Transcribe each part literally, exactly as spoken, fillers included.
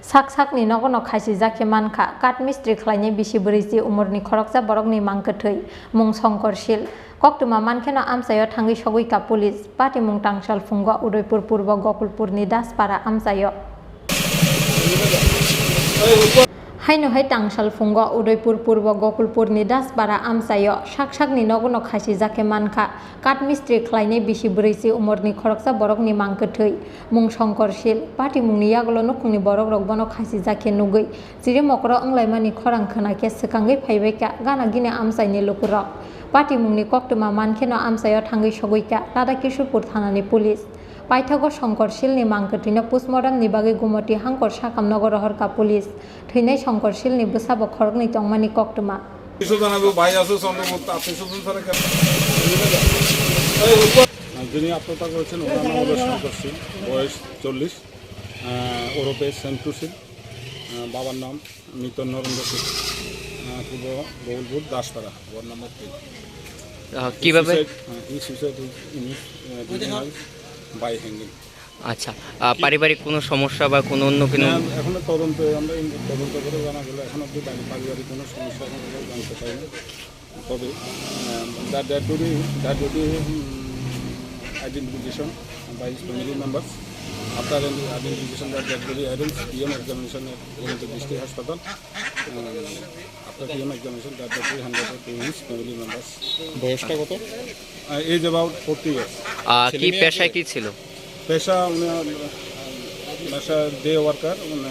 Sak sakni nogono khasijak khe mankha, kath mistri khlainai bisi bwrwi chi umorni khoroksa borokni mang kwthwi, mung Songkor Sil. Koktwma mankheno amchaio thangwi sogwikha police. Patimung Tangsal Phungo, Udaipur Purbo Gokulpurni Daspara amchaio. Haino hai Tangsal Phungo, Udaipur Purbo Gokulpurni Daspara amchaio sak sakni nogono khasijak khe mankha, kath mistri khlainai bisi bwrwi chi umorni khoroksa borokni mang kwthwi, mung Songkor Sil. Patimungni yagulo nukhungni borokrok bono khasijak khe nugwi chiri mokoro wnglaimani khorang khwna khe swkangwi phaibaikha gana gini amchaini lukurok. Patimungni koktwma mankheno amchaio thangwi sogwikha Radhakishorpur thanani police. Paithago Songkor Silni mang kwthwino postmortemni bagwi Gumoti Hangkor Sakamnogo rohorkha police. Thwinai Songkor Silni bwsabo khoroknwi tongmani koktwma. কিছু জানাবো, ভাই আছে, চন্দ্রগুপ্ত, আত্মীয় স্বজন ছাড়া কেন? যিনি আত্মহত্যা করেছেন, ওনার নাম হলো শঙ্কর সিং, বয়স চল্লিশ, আহ, ওরফে সেন্টু সিং। আহ, বাবার নাম মৃত নরেন্দ্র সিং, আহ, পূর্ব বকুলপুর দাসপাড়া, ওয়ার্ড নম্বর তিন। আহ, কিভাবে? He suicide, ah, he suicide in his, ah, dwelling house by hanging। আচ্ছা, আহ, পারিবারিক কোনো সমস্যা বা কোনো অন্য কোনো? না, এখনো তদন্তে, আমরা ইন-, তদন্ত করে জানা গেল, এখন অবধি বাড়ি-, পারিবারিক কোনো সমস্যা এখন আমরা জানতে পারিনি। তবে, আহ, the dead body, dead body, um, identification by his family members। After identification, the dead body arrange P M examination at Gumoti District Hospital। Um, After P M examination, that will be handed over to his family members। বয়সটা কত? Uh, age about forty years। আহ, কি পেশায় কি ছিল? পেশা উনি, আহ, পেশা day worker, উনি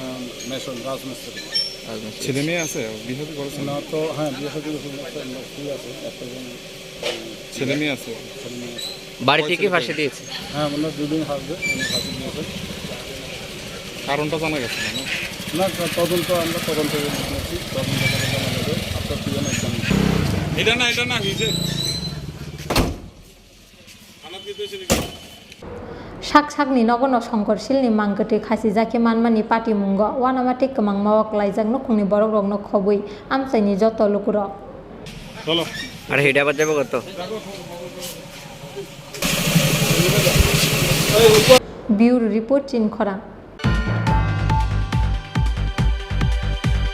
মেশন, রাজমিস্ত্রি। রাজমিস্ত্রি। ছেলে মেয়ে আছে? বিয়ে শাদী করেছেন? না তো, হ্যাঁ, বিয়ে শাদী করেছেন, একটা মেয়ে আছে, একটা জন, উম, ছেলে মেয়ে আছে? ছেলে মেয়ে আছে। বাড়িতে কি ফাঁসি দিয়েছে? হ্যাঁ, ওনার দুদিন হাজবেন্ড, উনি ফাঁসি দিয়েছেন। কারণটা জানা গেছে না, না? না, ত-, তদন্ত, আমরা তদন্ত করছি, তদন্ত করে জানা যাবে। আপনার পিএম একজন। এটা না, এটা না, নিচে। থানাত গিয়ে তো এসে নিবি। Sak sakni nogono Songkor Silni mang kwthwi khasijak khe manmani patimungo uanama tei kwmangma o klaijak nukhungni borokrokno khobwi amchaini joto lukurok. চলো। আরে, এটা আবার যাবো কত? Bureau Report, Chinkhorang.